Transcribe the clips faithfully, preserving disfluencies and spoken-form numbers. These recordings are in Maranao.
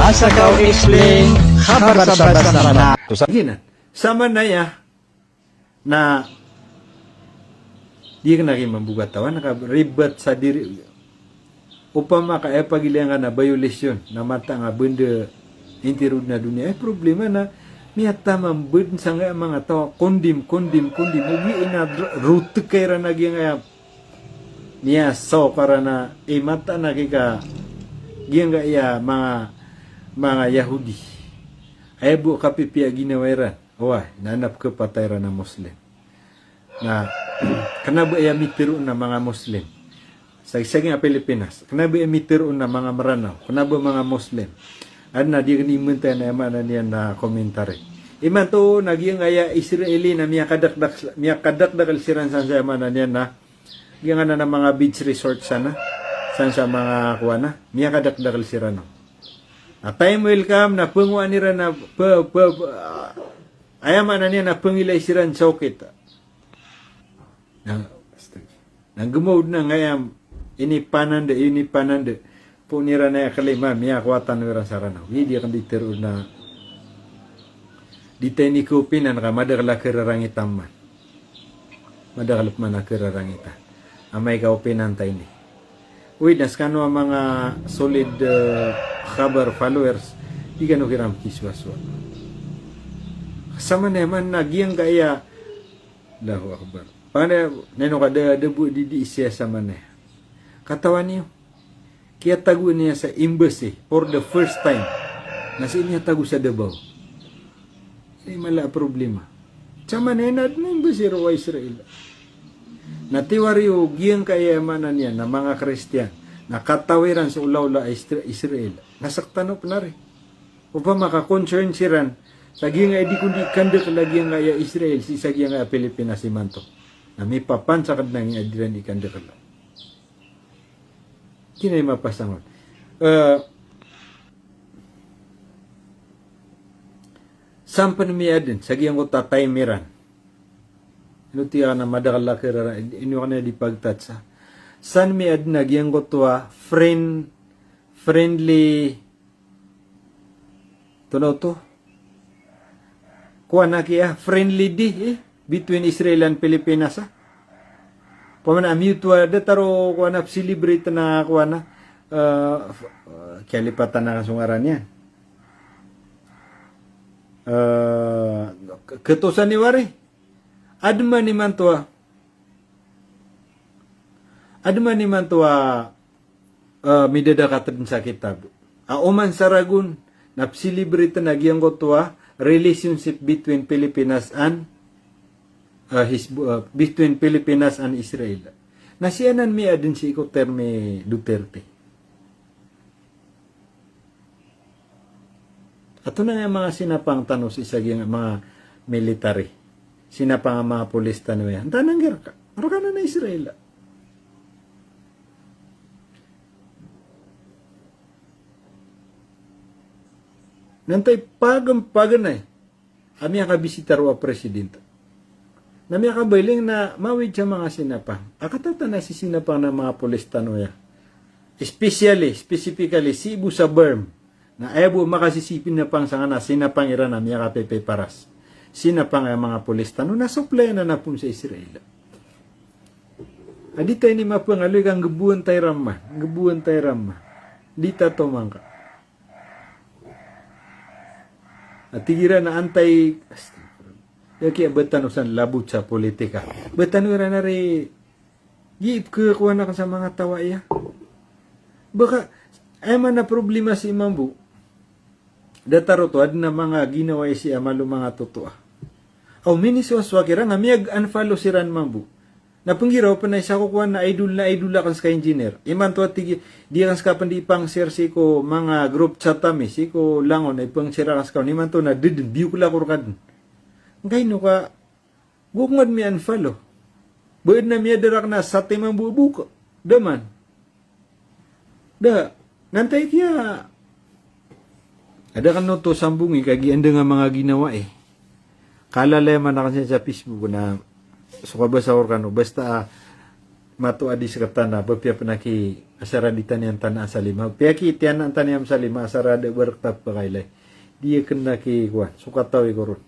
Asakaw Explain, khabar sa basa Rana. Giyanan. Samanaya na di akn a ki mambo katawan ka ribat sa diri. Opama ka aya pagilaya ngka na violation na mataan a banda intiro dn a doniya. Aya problema na miyataman bdn sangkaya manga taw a condemn, condemn, condemn. Ogaid na rotk iran a giyangkaya miyasaw ka ran a, eh, mataan a kika giyangkaya manga, manga Yahudi. Aya bo kapipiya a ginawa iran. Oway, na, na pkhapatay iran a Muslim. Na kna ba aya mitharo on a manga Muslim. Sa, sa giyangkai a Pilipinas. Kna ba aya mitharo on a manga Mranaw. Kna ba manga Muslim. Adn a di akn imantayan a aya maana niyan na commentary. Imanto na giyangkaya Israeli na miyakadakdak, miyakadakdakl siran san sa aya maana niyan na giyangkanan a manga beach resort san a, san sa manga kowan a, miyakadakdakl siran on. Na time will come na pngowaan iran a p-, p-, p-, ah, aya maana niyan na pngilay siran sa okit. Na, na gmaw dn a ngkaya inipananda, inipananda. Poon iran aya kalima, miyakowa tano iran sa Ranaw. Di, di akn di tharo on a di tano ini kaopinan ka madakl a kararangitan man. Madakl pman a kararangitan. Amay ka opinan tano ini. Oway, na skano a manga solid, eh, khabar followers, di kano kiran kisowasowaa. Samanaya man na giyangkaya, Allahu Akbar. Pangni, na ino ka da, da bo di, di isiya samanaya. Katawan iyo. Kiyatago niyan sa embassy for the first time. Na sii niyan tago sa Davao. Ini mala a problema. Samanaya na adn a embassy roo a Israel. Na tiwari o giyangkaya maana niyan na manga Kristiyan na kataw iran so olaola a Isra-, Israel. Na sktano pn ari. Opama ka concern siran sa giyangkaya di kon di ikandakl a giyangkaya Israel sii sa giyangkaya Pilipinas imanto. Na mipapansak dn a giyangkaya di ran di ikandakl. Giyanan i mapasang on. Eh, san pn miyaadn sa giyangkoto a time iran. Ino tiya na madakl a kararangitan, ino kna di pagtatsa. San miyaadn a giyangkoto a friend, friendly Tonaa oto? Kowan a kiya friendly day, eh, between Israel and Pilipinas, ah. Pamana a miyoto a datar o kowan a celebrate na kowan a, eh, f-, eh, kiyalipatan akn so ngaran iyan. Eh, k-, khatosan i wari. Adn man imanto a, adn man imanto a, eh, midadakat dn sa kitab a oman sa ragon na psilibriten a giyangkoto a relationship between Pilipinas and, eh, Hizbu-, eh, between Pilipinas and Israel. Na sii anan miyaadn sii ko term i Duterte. Antonaa i manga sinapang tano sii sa giyangkai a manga military? Sinapang a manga polis tano iyan. Antaa i nggiray ka? Roo ka nan a Israel. Na antaa i pagan-pagan a miyakabisita roo a president na miyakabailing na mawid sa manga sinapang a katatanan a sisinapang a manga polis tano iyan. Especially, specifically, sii bo sa BARMM. Na aya bo makasisinapang sangkanan a sinapang iran a miyakapepeparas. Sinapang a manga polis tano na supply anan a poon sa Israel. A di ta ini mapangaloy ka nggabowan ta iran man, nggabowan ta iran man. Di ta tomangka. A tig iran a antai, astagfirullah. Aya kiya ba tano san labot sa politika. Ba tano iran ari, giya ipkhakowa akn sa manga taw a iya. Baka, aya man a problema sii mambo. Datar oto, adn a manga ginawa sii a malo manga totoa. Aw, minisowasowak iran a miyag-unfollow siran mambo. Na pnggiraw pn a isa ko kowan na idol na idol akn ska engineer. Imanto a tig iyan, di akn ska pn di ipang-share sii ko manga group chat ami, sii ko langon, na ipang-share akn ska on. Imanto na da dn, biyokla ko rka dn. Ngkaino ka, go ko ngka dn mi-unfollow. Ba adn a miyadar akn a satiman bo a bok. Da man. Da, na antaa i kiya. Ada kano oto sambongi kagiya anda nga manga ginawa i. Kalalaya man akn siya sa Facebook na so kabasa ko rkano. Basta, ah, Mato a di sekatana, ba piya pen a ki asar a di taniyan tana a salima. Piya ki tiyan a taniyan salima, asar a da ba rek ta pakailay. Di aken a ki kowan, so katawi ko ron.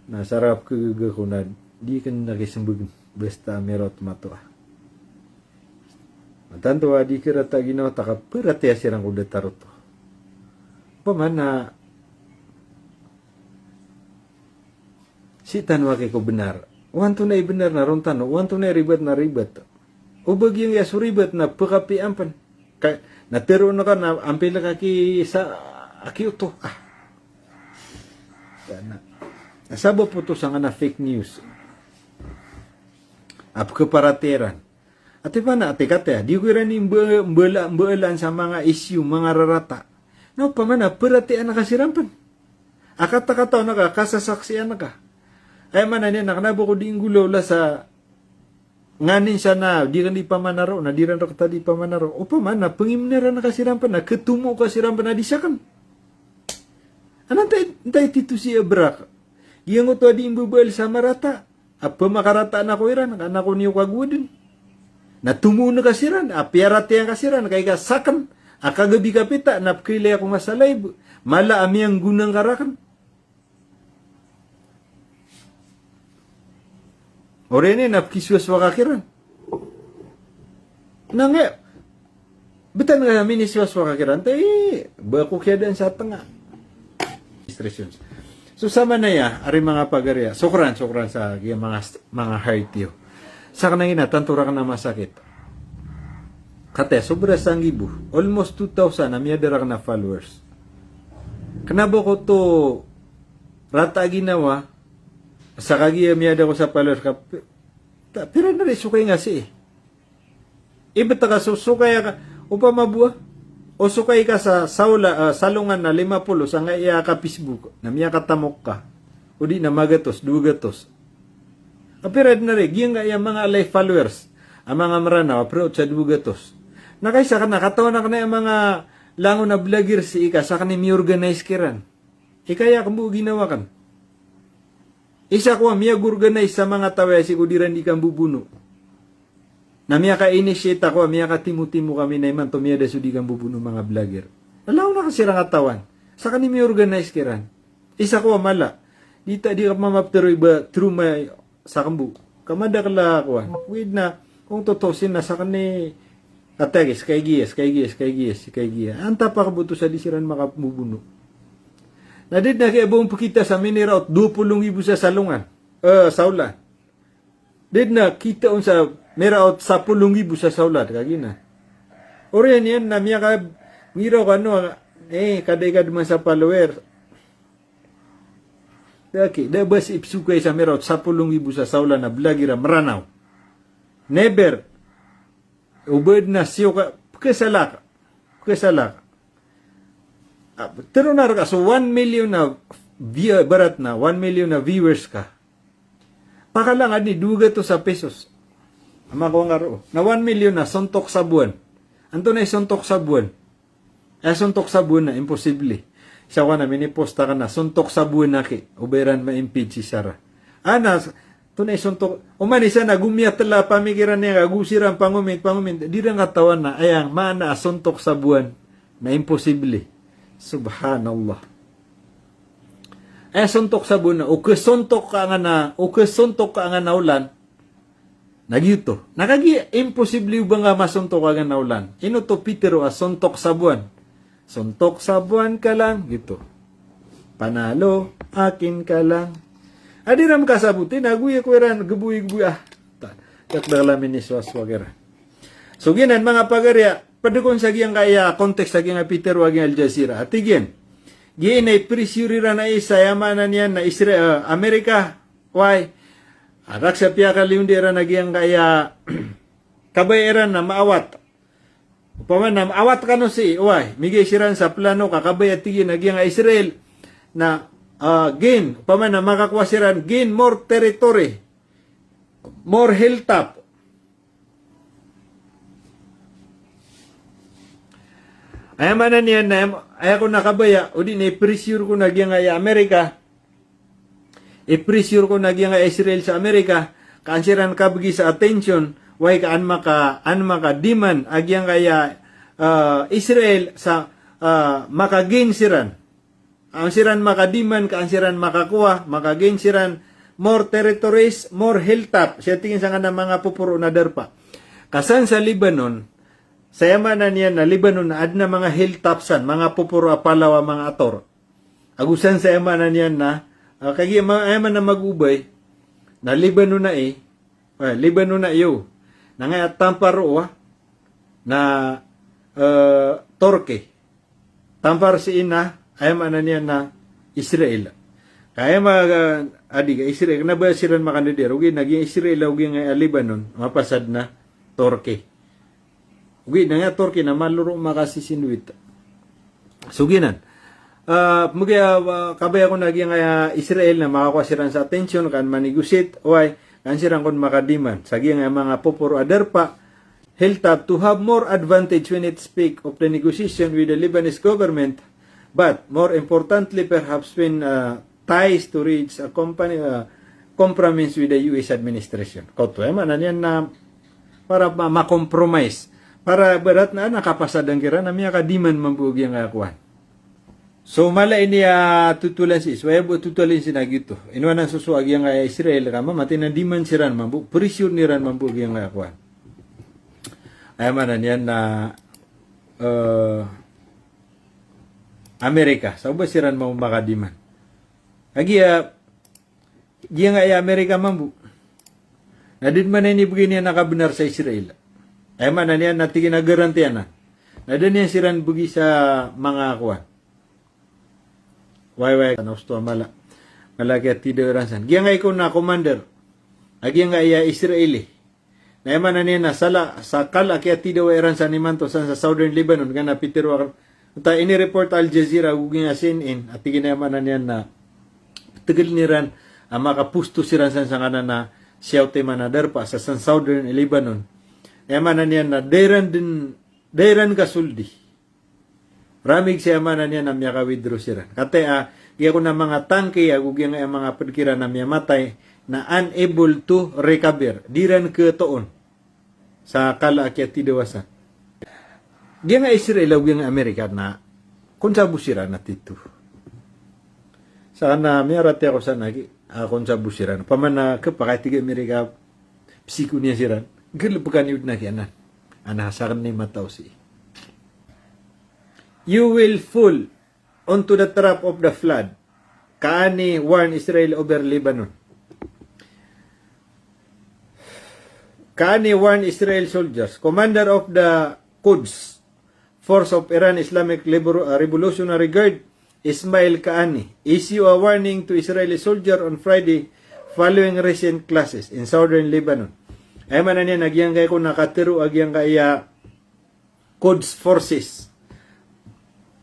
Na asar a pekegege ko na di aken a ki sembegen. Basta miyaraot mato a. Matanto a di kerata ginawa ta ka peratiyaya siran ko datar oto. Opama na sii tano aki ko benar. O antonaa i benar na ron tano, o antonaa i ribat na ribat. O ba giyangkaya so ribat na pekapiya ampen. Ka, na teroon ka na ampil ka ki sa, aki oto. Ah. Na, na sabap oto sangkanan a fake news a pekeparatiyaya iran. Ati pana, ati kataya, di ko iran i mbe-, mbela-, mbeelan sa manga issue, manga rarata. Na opama na peratiyayaan ka siran pen. A katakataw na ka, kasasaksian ka. Aya maana niyan na kena ba ko di nggolaola sa nganin sa na di ken di pamanaro, na di ran rek ta di pamanaro. Opama na pengimneran ka siran pen, na ketomo ka siran pen a di saken. Ana ntai, ntai tito si ebrak. Giyangkoto a di mbebeel sa marata. A pemakarata na ko iran, ka na ko niyo kagoden. Na tomoon ka siran, a piyaratiyaya ka siran, ka ika saken, a kagabi kapita, na pekeilay ako nga sa live. Mala a miyanggona ngka raken. Oriyan iyan na pekiswaswa ka kiran. Na nga, betan nga miniswaswa ka kiran, tay, ba ko kiyadaan sa tenga. Restrictions. So, samanaya, ari manga pagariya. Sokran, sokran sa giya manga st-, manga heart iyo. Saken a gina, tanto raken a masakit. Kataya, sobra sanggibo. Almost two thousand a miyada raken a followers. Kena ba ko to rata a ginawa, sa kagiya miyada ko sa followers ka, pi-, ta, pira na ri sokay nga sii. Ibet ka so, sokay ka, opama bo a, o sokay ka sa, sa ola, ah, salongan na lima polo, sangkaya ka Facebook, na miyakatamok ka. O di na magatos, dowa gatos. A pira den ari, giyangkaya manga live followers a manga Meranaw a pira oto sa dowa gatos. Na kaisa ka na, katawan aken aya manga langon a blagir sii ka, saken i miorganize kiran. Ikaya kembo ginawa aken. Isa ko a miyag-organize sa manga taw aya sii ko di ran di kambobono. Na miyaka-initiate ako a miyakatimotimo kami na imanto miyada so di kambobono manga blagir. Langon aken siran katawan. Saken i miorganize kiran. Isa ko a mala. Di ta, di ka mamaptero i ba truma sa kembo. Ka madakel a kowan. Wid na, ong totosin na saken i katagis, kaigiya, kaigiya, kaigiya, kaigiya. Anta pa keboto sa di siran makabobono. Na di den a kiyabong pekita sa miniraot dowa polo nggibo sa salongan. Eh, sa olan. Di den a kita on sa miraot sapolo nggibo sa, sa olan, kagiya na. Oriyan iyan na miyaka, ngiraw ka no, eh, kada ika deman sa follower. Da ki, da ba sii psokay sa miraot sapolo nggibo sa, sa olan a blagir a Meranaw. Never. O ba den a siyoka, pekesalak. Pekesalak. Ah, teroon a reka, so one million a view-, barat na, one million a viewers ka. Pakalangan i dowa gatos a pesos. Ama ko nga roo. Na one million a sontok sa bowan. Antonaa i sontok sa bowan? Aya sontok sa bowan na imposible. Isa ko a na minipost aken a sontok sa bowan aki. O ba iran ma-impeach si Sara. Ana, antonaa i sontok. Oman isa na go miyatela a pamikiran iyan ka go siran pangomint, pangomint. Di ran katawan a aya maana a sontok sa bowan na imposible. Subhanallah. Aya sontok sa bowan na, o kesontok ka angkanan, o kesontok ka angkanan a olan. Na giyoto. Na kagiya imposible o ba nga masontok angkanan a olan. Ino oto pitero a sontok sa bowan? Sontok sa bowan ka lang, giyoto. Panalo, akin ka lang. A di ran kasaboti, na goya ko iran, geboy, geboy, ah. Ta, tak da kala miniswaswa kiran. So giyanan manga pagariya, ped kon sa giyangkaya context sa giyangkaya pitero a giyangkaya Al Jazeera. A tig iyan, giya inay pressure iran a isa, aya maana niyan na Isra-, eh, Amerika, wai. A rak sa piyakaliyondi iran a giyangkaya kabaya iran na maawat. Opama na maawat kano sii, wai. Migay siran sa plano ka kabaya, tig iyan, a giyangkaya Israel na, ah, gain. Opama na makakowa siran, gain more territory, more hilltop. Aya maana niyan na, aya kon a kabaya, o di na i-pressure kon a giyangkaya Amerika, i-pressure kon a giyangkaya Israel sa Amerika, ka an siran kabegi sa attention, Oway, ka an maka, an maka-demand a giyangkaya, ah, Israel sa, ah, maka-gain siran. An siran maka-demand, ka an siran makakowa, maka-gain siran more territories, more hilltop. Sii tig iyan sangkanan a manga poporo na darpa. Ka san sa Lebanon, sa aya maana niyan na Lebanon na adn a manga hilltop san, manga poporo a palaw a manga ator. Ago san sa aya maana niyan na, ah, kagiya ma-, aya maana magobay, na Lebanon na i, eh, Lebanon na iyo. Na ngaya tampar roo a, na, eh, Turkey. Tampar sii na, aya maana niyan na Israel. Ka aya ma-, ah, adi ka Israel, kna ba siran makandadiyar, ogaid na giyangkai Israel, ogaid na giyangkai Lebanon, mapasad na Turkey. Ogaid na ngaya Turkey na malo ron makasisindowit. So giyanan. Ah, magi, ah, kabaya kon a giyangkai Israel na makakowa siran sa atensyon, ka an ma-negotiate, oway, ka an siran kon maka-demand sa giyangkai manga poporo a darpa, hilltop to have more advantage when it speak of the negotiation with the Lebanese government, but more importantly perhaps when, ah, ties to reach a company, ah, compromise with the U S administration. Kaoto, aya maana niyan na para ma-, ma-compromise. Para ibarat na, na kapasadan kiran a miyaka-demand mambo a giyangkaya kowan. So mala ini a totolan sii, so aya bo totolan sii na giyoto. Ino anan soso a giyangkaya Israel ka mambo, mataan a demand siran mambo, pressure iran mambo a giyangkaya kowan. Aya maana niyan na, eh, Amerika, sa o ba siran mambo maka-demand. Kagiya, giyangkaya Amerika mambo na da dn man a inibgay niyan a kabenar sa Israel. Aya maana niyan na tig iyan a garanti anan. Na da niyan siran bgi sa manga kowan. Oway, oway, na osto a mala. Mala a kiyatidawa iran san. Giyangkai kon a commander a giyangkaya Israeli. Na aya maana niyan na sa la, sa kala a kiyatidawa iran san imanto san sa Southern Lebanon, ka na pitharo akn. Antaa ini-report Al Jazeera ago giyangkai C N N, a tig iyan a aya maana niyan na ptgln iran a makaposto siran san sangkanan a siyaw timan a darpa sa san Southern Lebanon. Aya maana niyan na da iran dn, da iran kasoldi. Ramig sa aya maana niyan na miyaka-withdraw siran. Katii a, giya kon a manga tanki ago giyangkai a manga pd kiran a miyamatay na unable to recover. Di iran khatoon sa kala a kiyatidawa san. Giyangkai Israel ago giyangkai Amerika na kon sa bo siran a tito. Sa na miyaratiyaya ko san a gi, a kon sa bo siran. Opama na khapakay, tig i Amerika, psiko niyan siran. Galbka niyo dn a giyanan. Ana sakn i matao sii. You will fall onto the trap of the flood. Ka'ani warn Israel over Lebanon. Ka'ani warn Israel soldiers. Commander of the Quds Force of Iran Islamic Libero-, uh, Revolutionary Guard, Ismail Ka'ani, issue a warning to Israeli soldier on Friday following recent clashes in southern Lebanon. Aya maana niyan na giyangkai kon a katharo a giyangkaya Quds Forces.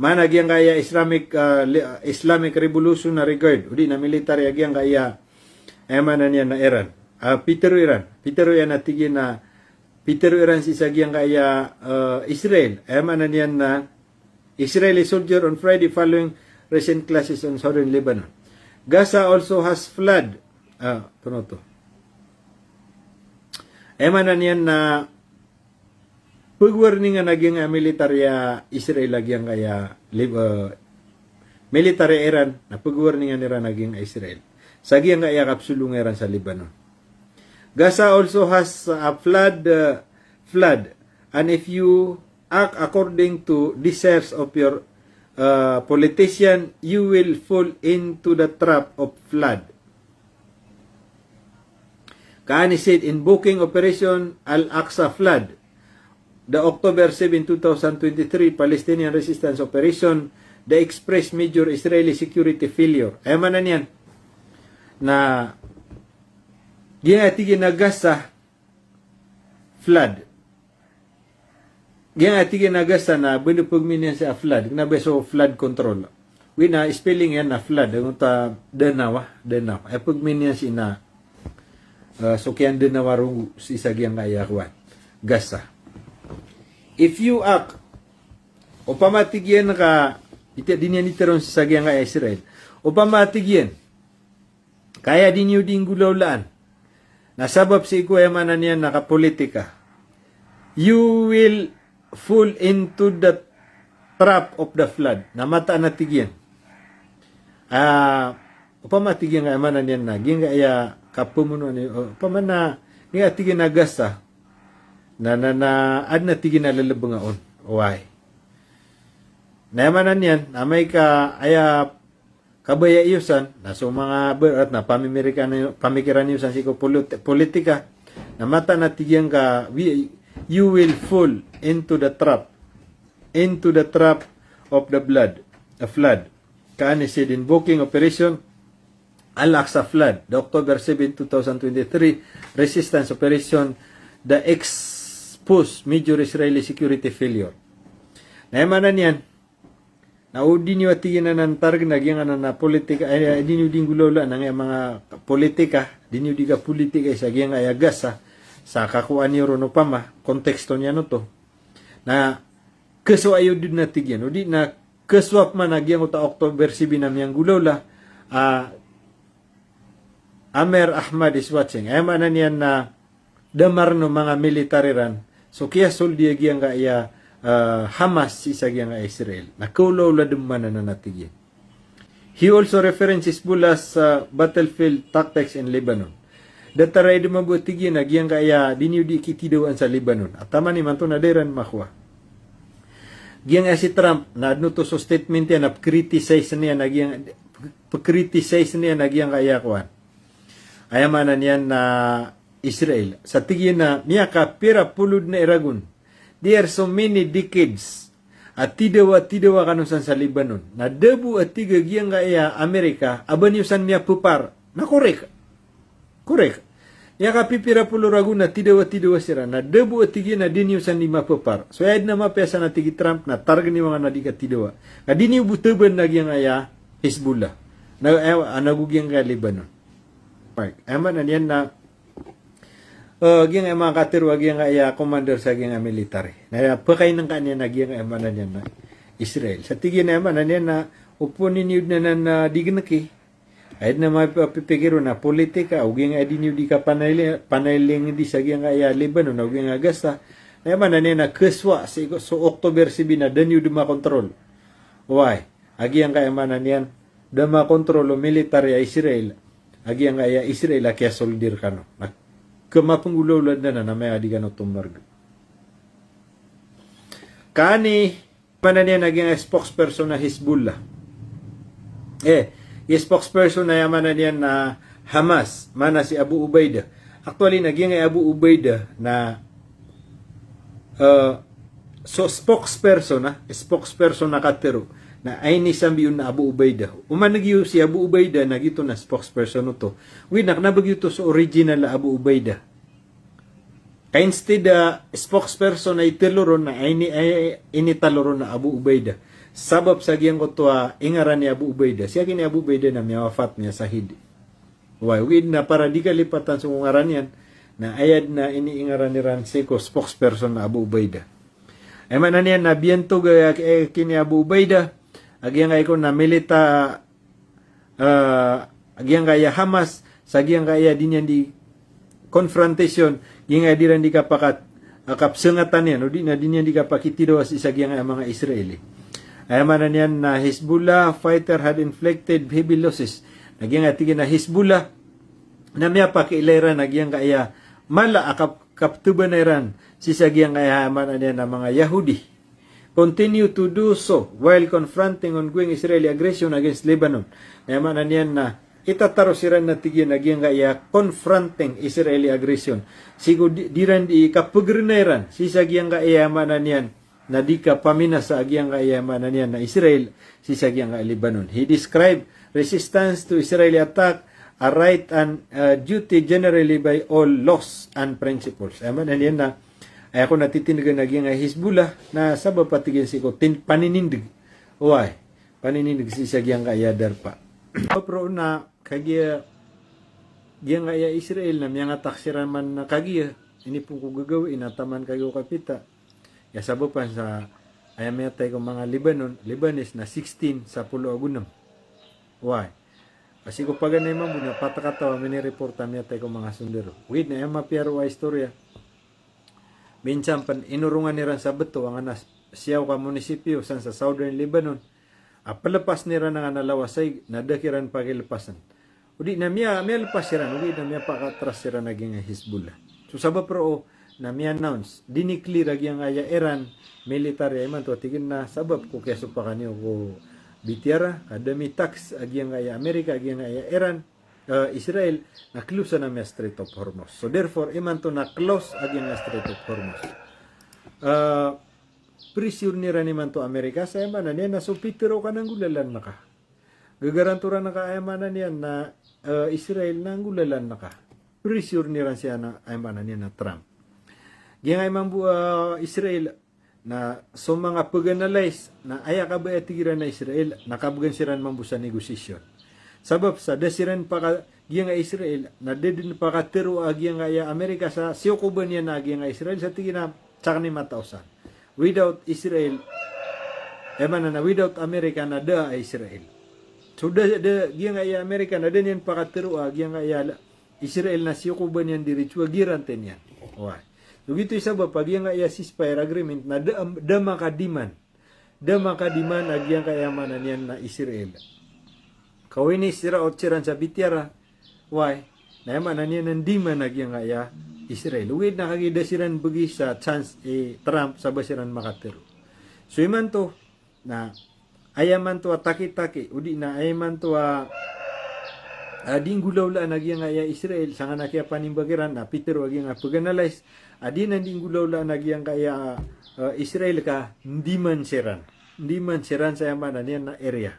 Maana giyangkaya Islamic, ah, li-, ah, Islamic Revolutionary Guard. O di na military a giyangkaya, aya maana niyan na Iran. Ah, pitharo iran. Pitharo iyan a tig iyan a, pitharo iran sii sa giyangkaya, ah, Israel. Aya maana niyan na Israeli soldier on Friday following recent clashes on southern Lebanon. Gaza also has flood. Ah, tonoto. Aya maana niyan na pagwarningan a giyangkaya military a Israel a giyangkaya Lib-, eh, military a Iran, na pagwarningan iran a giyangkaya Israel sa giyangkaya kapsolonga iran sa Lebanon. Gaza also has a flood, eh, flood, and if you act according to desires of your, eh, politician, you will fall into the trap of flood. Ka'ani said, invoking Operation Al-Aqsa Flood, the October seven, two thousand twenty-three Palestinian resistance operation, the express major Israeli security failure. Aya maana niyan na giyangkai tig iyan a Gaza flood. Giyangkai tig iyan a Gaza na bnda pagmi niyan sii a flood, kna ba so flood control. Oway na spelling iyan na flood, angkoto a danaw a, danaw. Aya pagmi niyan sii na, eh, so kiyandanaw a ronggo sii sa giyangkaya kowan, Gaza. If you act, opama tig iyan ka, iti, di niyan itharo sii sa giyangkaya Israel. Opama tig iyan ka aya di niyo dii nggolawlaan Na sabap sii ko aya maana niyan na kapolitika. You will fall into the trap of the flood. Na mataan a tig iyan. Ah, opama tig iyan ka aya maana niyan na, giyangkaya kapemonoan, opama na, giyangkaya tig iyan a Gaza, na, na, na, adn a tig iyan a lelebnga on. Why? Na aya maana niyan, amay ka aya kabaya iyo san, na so manga berat na pamimirikan, pamikiran iyo san sii ko polit-, politika, na mataan a tig iyan ka, we, you will fall into the trap, into the trap of the blood, a flood. Ka'ani said invoking Operation Al-Aqsa Flood, the October seven, two thousand twenty-three resistance operation, the exposed major Israeli security failure. Na aya maana niyan, na o di niyo a tig iyan a target na giyangkanan a politika, eh, di niyo di nggolawlaan angkaya manga politika, di niyo di kapolitika sa giyangkaya Gaza, sa kakowa niyo ron opama, konteksto niyan oto. Na kesowa iyo dn a tig iyan, o di na kesowa pman a giyangkoto a October seven a miyanggolawla, ah, Amer Ahmad is watching. Aya maana niyan na da marn o manga military ran so kiyasoldi a giyangkaya, ah, Hamas sii sa giyangkaya Israel. Na kaolawla dn man anan a tig iyan. He also referenced Hezbollah's, ah, battlefield tactics in Lebanon. Datar a aya dn mambo a tig iyan a giyangkaya di niyo di kitidawaan sa Lebanon. A taman imanto na da iran makowa. Giyangkaya si Trump, na adn oto so statement iyan a pkriticize niyan a giyang, pkriticize niyan a giyangkaya kowan. Aya maana niyan na Israel. Sa tig iyan a miyakapira polo dn a iragon. There are so many decades a tidawa, tidawa kano san sa Lebanon. Na da bo a tig a giyangkaya Amerika a ba niyo san miyapepar. Na korek. Korek. Miyakapipira polo ragon a tidawa, tidawa siran. Na da bo a tig iyan a di niyo san di mapepar. So aya dn a mapiya san a tig i Trump na target niyo angkanan a di katidawa. Ka di niyo bo taban a giyangkaya Hezbollah. Na, eh, na go giyangkaya Lebanon. Mark. Aya maana niyan na, eh, giyangkaya manga katharo a giyangkaya commander sa giyangkaya military. Na aya pekainengka niyan a giyangkaya maana niyan na Israel. Sa tig iyan a aya maana niyan na opama niyo dn anan a di gneki. Aya dn a mapipikir on na politika, o giyangkaya di niyo di kapanailing, panailing di sa giyangkaya Lebanon, o giyangkaya Gaza. Na aya maana niyan na kesowa sii ko so October seven na da niyo dn makontrol. Why? A giyangkaya maana niyan, da makontrol o military a Israel a giyangkaya Israel a kiyasoldi rkano. Na kemapenggolawla dn anan a maya di kano tomarg. Ka'ani, maana niyan a giyangkaya spokesperson a Hezbollah. Eh, i spokesperson na aya maana niyan na Hamas, maana si Abu Ubaidah. Actually, na giyangkaya Abu Ubaidah na, eh, so spokesperson, ah, spokesperson a katharo na inisambi on na Abu Ubaidah. Oman giyoto si Abu Ubaidah na giyoto na spokesperson oto. Wait, na kna ba giyoto so original a Abu Ubaidah. Ka instead a spokesperson a itlo ron na ini, ay, initlo ron na Abu Ubaidah. Sabap sa giyangkoto a ingaran i Abu Ubaidah. Sii ki ni Abu Ubaidah na miyawafat, miyasahid. Why? Ogaid na para di kalipatan so ngaran iyan, na aya dn a iniingaran iran sii ko spokesperson na Abu Ubaidah. Aya maana niyan na biyantog a, eh, ki ni Abu Ubaidah a giyangkai ko na milita, eh, giyangkaya Hamas, sa giyangkaya di niyan di confrontation, giyangkaya di ran di kapakat, ah, kapsengatan iyan, o di na di niyan di kapakitidawa sii sa giyangkaya manga Israeli. Aya maana niyan na Hezbollah fighter had inflicted heavy losses. Na giyangkaya tig iyan a Hezbollah, na miyapakilay ran a giyangkaya mala a kap-, kaptebanay ran sii sa giyangkaya, aya maana niyan na manga Yahudi. Continue to do so while confronting ongoing Israeli aggression against Lebanon. Aya maana niyan na itataro siran na tig iyan a giyangkaya confronting Israeli aggression. Sii ko di, di ran di kapegerenay ran sii sa giyangkaya, aya maana niyan na di kapaminasa a giyangkaya, aya maana niyan na Israel sii sa giyangkaya Lebanon. He described resistance to Israeli attack a right and, uh, duty generally by all laws and principles. Aya maana niyan na aya ko na titindegen a giyangkaya Hezbollah na sabap a tig iyan sii ko tin-, paninindeg. Oway, paninindeg sii sa giyangkaya darpa. Pero na kagiya giyangkaya Israel na miyangatak siran man na kagiya, inipon ko gagawii na taman kagiya o kapita. Aya sabapan sa aya miyatay ko manga Lebanon, Lebanese na sixteen, sapolo ago nem. Oway. Sii ko paganay mambo na pat a kataw a minireport a miyatay ko manga sondaro. Ogaid na aya mapiya roo a istoriya, minsan pn inorongan iran sa bto angkanan a siyaw ka munisipyo san sa southern Lebanon a plpas iran angkanan a lawasaig na da kiran pakilpasn. Odi na miya, miyalpas iran, ogaid na miyapakatras iran a giyangkai a Hezbollah. So sabap roo na miya-announce, dineclare a giyangkai a Iran military a imanto a tig iyan a sabap ko kiyasopakan iyo ko B T R, ka da mi-tax a giyangkai a Amerika a giyangkai a Iran, eh, Israel, na close-an ami a Strait of Hormuz. So therefore, imanto na close a giyangkai a Strait of Hormuz. Eh, pressure iran imanto a Amerika sa aya maana niyan na so pitharo ka na nggolalan ka. Gagarantoran ka, aya maana niyan na, eh, Israel na nggolalan ka. Pressure iran siya na, aya maana niyan na Trump. Giyangkai mambo, eh, Israel na so manga pag-analyze na aya kabaya a tig iran a Israel na kabgan siran mambo sa negotiation. Sabap sa da siran paka, giyangkai a Israel na da dn pakatharo a giyangkai a Amerika sa siyokoban iyan a giyangkai a Israel sa tig iyan a sakn i matao san. Without Israel, aya maana na without Amerika na da a Israel. So da, da, giyangkai a Amerika na da niyan pakatharo a giyangkai a Israel na siyokoban iyan diritso a guarantee niyan. Oway. So giyoto i sabap a giyangkai a ceasefire agreement na da, da makadiman. Da makadiman a giyangkai a maana niyan na Israel. Ka wini sira ot siran sa B T R, oway, na aya maana niyan na ndiman a giyangkai a Israel. Ogaid na kagiya da siran bgi sa chance i Trump sa ba siran makatharo. So imanto, na aya manto a takitaki, odi na aya manto a, a di nggolawlaan a giyangkai a Israel, sangkanan a kiyapanimbag iran, na pitharo a giyangkai a pag-analyze, a di na di nggolawlaan a giyangkai a, eh, Israel ka ndiman siran. Ndiman siran sa aya maana niyan na area.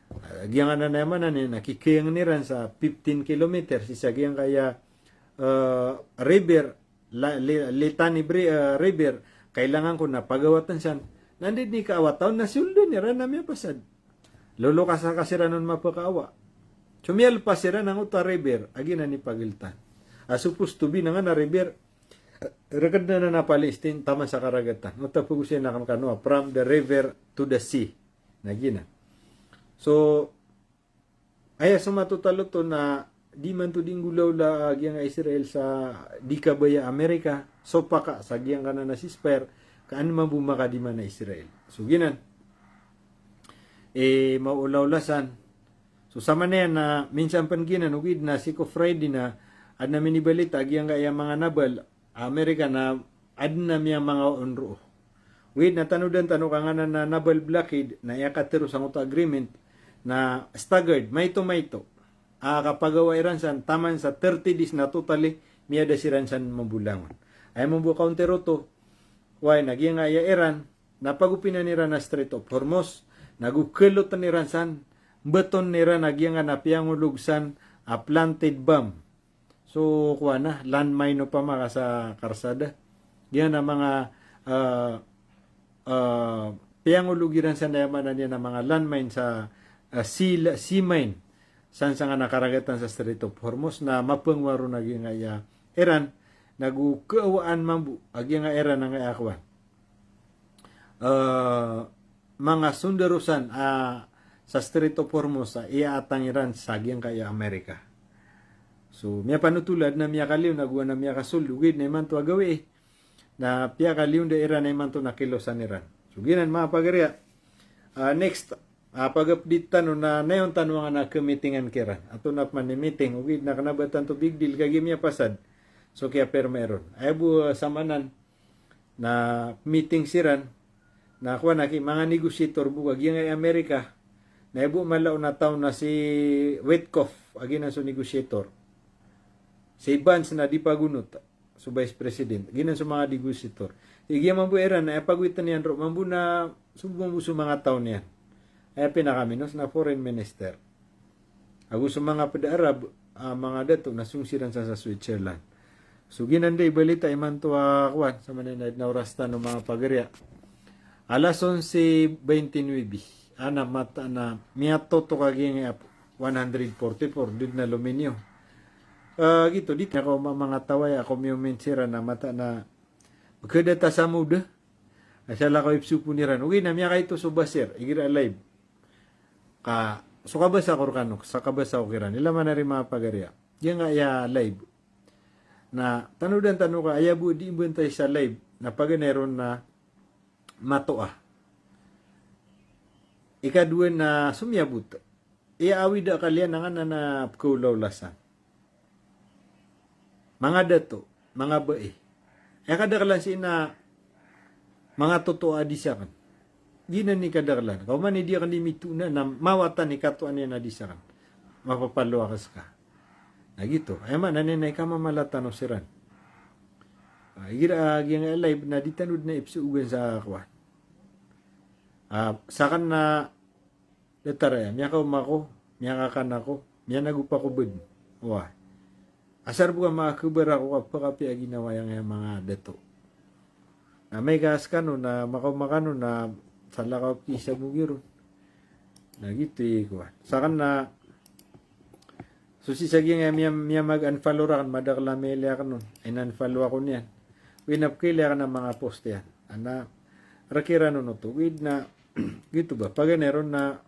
Ah, giyangkanan a aya maana niyan na kikhayangan iran sa fifteen kilometers sii sa giyangkai a, eh, river, la, li, Litani bri, eh, river, kailangan ko na pagawatan san. Na anda dn i kaawatan na siyold iran a miyapasad. Lolokasan ka siran on mapakaawa. So miyalpas iran angkoto a river a giyanan i pagiltan. A supposed to be na angkanan a river, eh, rkd anan a Palestine taman sa karagatan. Oto a pagosay akn kano a from the river to the sea. Na giyanan. So, aya so matotol oto na di manto di nggolawla a giyangkai a Israel sa di kabaya a Amerika, so paka sa giyangkanan a ceasefire, ka an mambo makadiman a Israel. So giyanan. Eh, maolaola san. So samanaya na minsan pn giyanan, ogaid na sii ko Friday na adn a minibalita a giyangkai a manga naval a Amerika na adn a miyamangao on roo. Ogaid na tanodan tano ka nganan a naval blockade na aya katharo sangkoto a agreement na staggered, maito-maito a kapagawa iran san taman sa thirty days na totally miyada siran san mambo langon. Aya mambo counter oto, oway, na giyangkai a Iran na pagopinan iran a Strait of Hormuz, na go khalotn iran san, mbton iran a giyangkanan a piyangolog san a planted bomb. So, kowan a, landmine opama ka sa karsada. Giyanan a manga, ah, ah, piyangolog iran san, aya maana niyan na manga landmine sa, ah, sea, sea mine. San sangkanan a karagatan sa Strait of Hormuz na mapangwaro na giyangkai a Iran, na go kaawaan mambo a giyangkai a Iran angkai a kowan. Eh, manga sondaro san, ah, sa Strait of Hormuz, ah, iyaatang iran sa giyangkai a Amerika. So, miyapanotol a adn a miyakaliyo na go adn a miyakasold, ogaid na imanto a gawii na piyakaliyo da iran a imanto na kilosan iran. So, giyanan manga pagariya. Ah, next, ah, pag-update tano na nayon tano angkanan a kamitingan kiran. Antonaa pman i miting, ogaid na kna ba tanto big deal kagiya miyapasad so kiyapirma iron. Aya bo, ah, samanan na meeting siran, na kowan a ki, manga negotiator bo ka giyangkai a Amerika, na aya bo mala on a taw na si Witkoff a giyanan so negotiator. Si Vance na di pagonot, so vice president. Giyanan so manga negotiator. Igira mambo Iran, na aya pagowitn iyan roo mambo na so, mambo so manga taw niyan. Aya pinakaminos na foreign minister. Ago so manga pd a Arab, ah, manga dato na song siran sa, sa Switzerland. So giyanan dn i balita imanto a kowan, samanaya na adn a oras tano manga pagariya. Alas onse veintinuebe. Ana mataan a miyatotok a giyangkai a one hundred forty-four, di dn a lominiyo. Ah, giyoto, di ako ma-, manga taw aya ako miyomin siran a mataan a khada ta sa mawda. Asal ako ipsopon iran. Ogaid na miyakaito so Basir, igira live. Ka So kabasa ko rkano, sa kabasa ko kiran. Ilay man ari manga pagariya. Giyangkaya live. Na tanodan tano ka, aya bo di mbantay sa live. Na paganay ron na matoa. Ikadowa na somiyabot. Aya awid a akal iyan na nganan a pkaolaola san. Manga dato, manga bai. Aya kadaklan sii na manga toto a di sakn. Giyanan i kadaklan. Ka oman i di akn di mitoona na mawatan i katoan iyan a di sakn. Mapapalowa ka ska. Na giyoto. Aya maana niyan na ikamamala tano siran. Ah, igira, ah, giyangkaya live na di tano dn a ipsoogan sa kowan. Ah, sakn na datar aya, miyakaoma ako, miyakakan ako, miyanagopa ako bd. Oway. Asar bo ka makakhabar ako ka pakapiya a ginawa iyan aya manga dato. Na amay ka skano na makaoma kano na salakaw a pkiisa bo giron. Na giyoto i kowan. Sakn na so sii sa giyangkaya miya, miyamag-unfollow rakn, madakl a mailay akn on. In-unfollow ako niyan. Oway, na pkailay akn a manga post iyan. Ana, rk iran on oto. Oway na, giyoto ba, paganay ron na,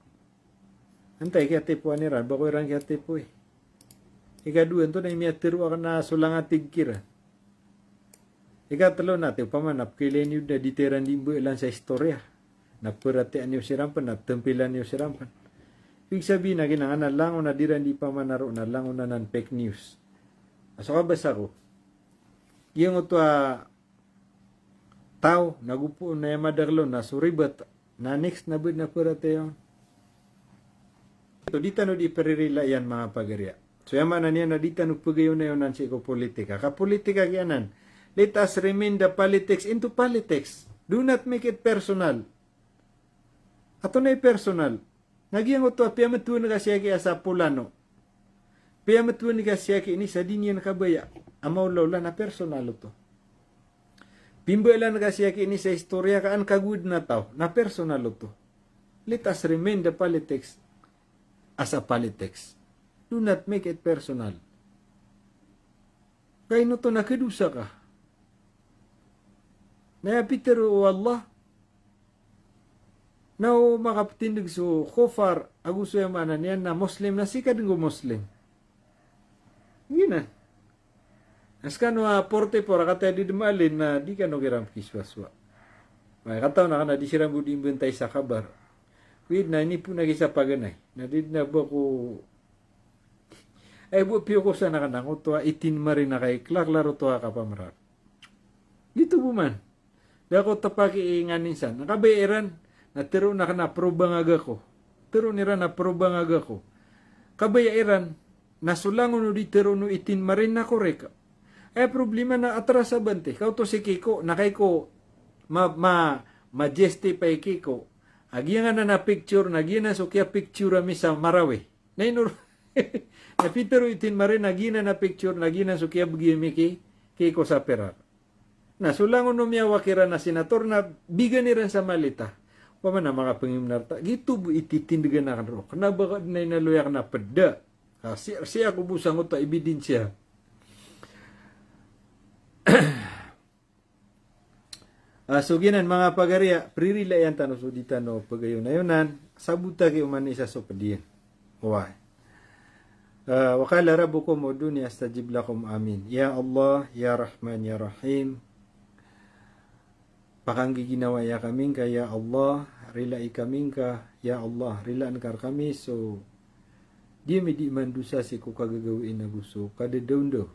antaa i kiyatipoan iran, ba ko iran kiyatipoy. Ikadowa, antonaa i miyatharo akn a so langa tig kiran. Ikatlo na, ati opama na pkailay niyo dn a di ta iran di mbaalan sa istorya. Na paratiyayaan iyo siran pn, na tampilan iyo siran pn. Ibig sabihin na kinanglan a langon a di iran di pamanaro na langon anan fake news. A so kabasa ko. Giyangkoto a taw, nago pn aya madakl on na so ribat, na next na bd na paratiyaya on. Oto, di tano di pririlaiyan manga pagariya. So aya maana niyan na di tano pagayonayonan sii ko politika. Ka politika giyanan. Let us remain the politics into politics. Do not make it personal. Antonaa i personal? Na giyangkoto a piyamtowan ka sii aki a sa polano. Piyamtowan ka sii aki ini sa di niyan kabaya a maolaola, na personal oto. Pimbaalan ka sii aki ini sa istorya ka an kagowa dn a taw, na personal oto. Let us remain the politics as a politics. Do not make it personal. Ka ino oto na khadosa ka. Na aya pitharo o Allah, na o makaptindg so kofar, ago so aya maana niyan na Muslim, na sii ka dn go Muslim. Giyanan. Na skano a forty-four a kataya di dn maalin na di kano kiran pkisowasowaa. Oway, katawan akn a di siran bo di mbantay sa khabar. Oway na inipoon aki sa paganay. Na di dn a ba ko, aya bo piyokosan akn a ngoto a eighteen Marine a kaiklaklar oto a kapamrar. Giyoto bo man. Da ko tpaki i nganin san. Na kabaya iran, na tharoon akn a probangag ako. Tharoon iran a probangag ako. Kabaya iran, na so langon o di tharoon o eighteen Marine na korek. Aya problema na atras a bante. Ka oto si Kiko, na kaiko ma, ma, ma-justify i Kiko a giyanan a picture, na giyanan so kiyapicture ami sa Marawi. Na ino, na pitharo o eighteen Marine na giyanan a picture, na giyanan so kiyabgi ami ki, ki Kiko sa Perak. Na so langon o miyawaki iran a senator na bigan iran sa malita. Opama na makapangimnar ta, giyoto bo i titindgan akn roo. Kna ba ka dn a inaloy akn a pd. Ka sii, sii ako bo sangkoto a ebidensya. Ah, so giyanan manga pagariya, pririlaiyan tano so di tano pagayonayonan, sabota ki oman isa so pd iyan. Oway. Ah, wa qala rabbukum ud'uni astajib lakum, amin. Ya Allah, ya Rahman, ya Rahim. Pakanggiginawaya kami ngka, ya Allah, rilai kami ngka, ya Allah, rilaan ka rkami so di ami di mandosa sii ko kagagawii ago so kadadawndaw.